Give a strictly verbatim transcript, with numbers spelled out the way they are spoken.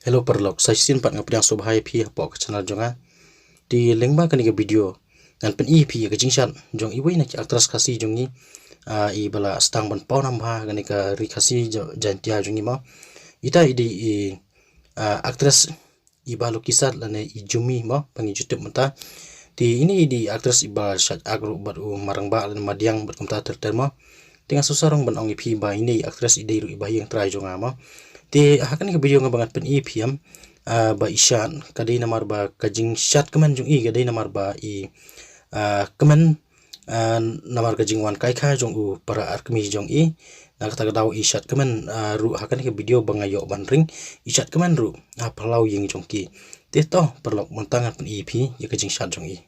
Hello paralok, sa shisien pat nga pdiang sngewbha ïa phi hapoh ka channel jong nga. Te lyngba kane ka video ngan pyni ïa phi ïa ka jingshad jong iwei na ki actress Khasi jong ngi, ah, i ba la sdang ban paw nam bha ha kane ka ri Khasi Ja-, Jaintia jong ngi mo. Ita i dei i, ah, actress i Bah Lucky Shah lane i Jumi mo, ba ngi ju tip mynta. Te ine i dei i actress i ba shait ak ruh bad u marangbah lane madiang bad kumta ter ter mo. Te nga sngewsarong ban ong ïa phi ba ine i actress i dei ruh i ba ïeng trai jong nga mo. Te ha kane ka video nga ba ngan pyni ïa phi em, ah, ba i shad ka dei namar ba ka jingshad kmen jong i ka dei namar ba i, ah, kmen, ah, namar ka jingwan kai kha jong u para arkmie jong i. Na kata ka daw i shad kmen, ah, ruh ha kane ka video ba nga ïoh ban ring, i shad kmen ruh ha phyllaw ïing jong ki. Te to paralok, mynta ngan pyni ïa phi ïa ka jingshad jong i.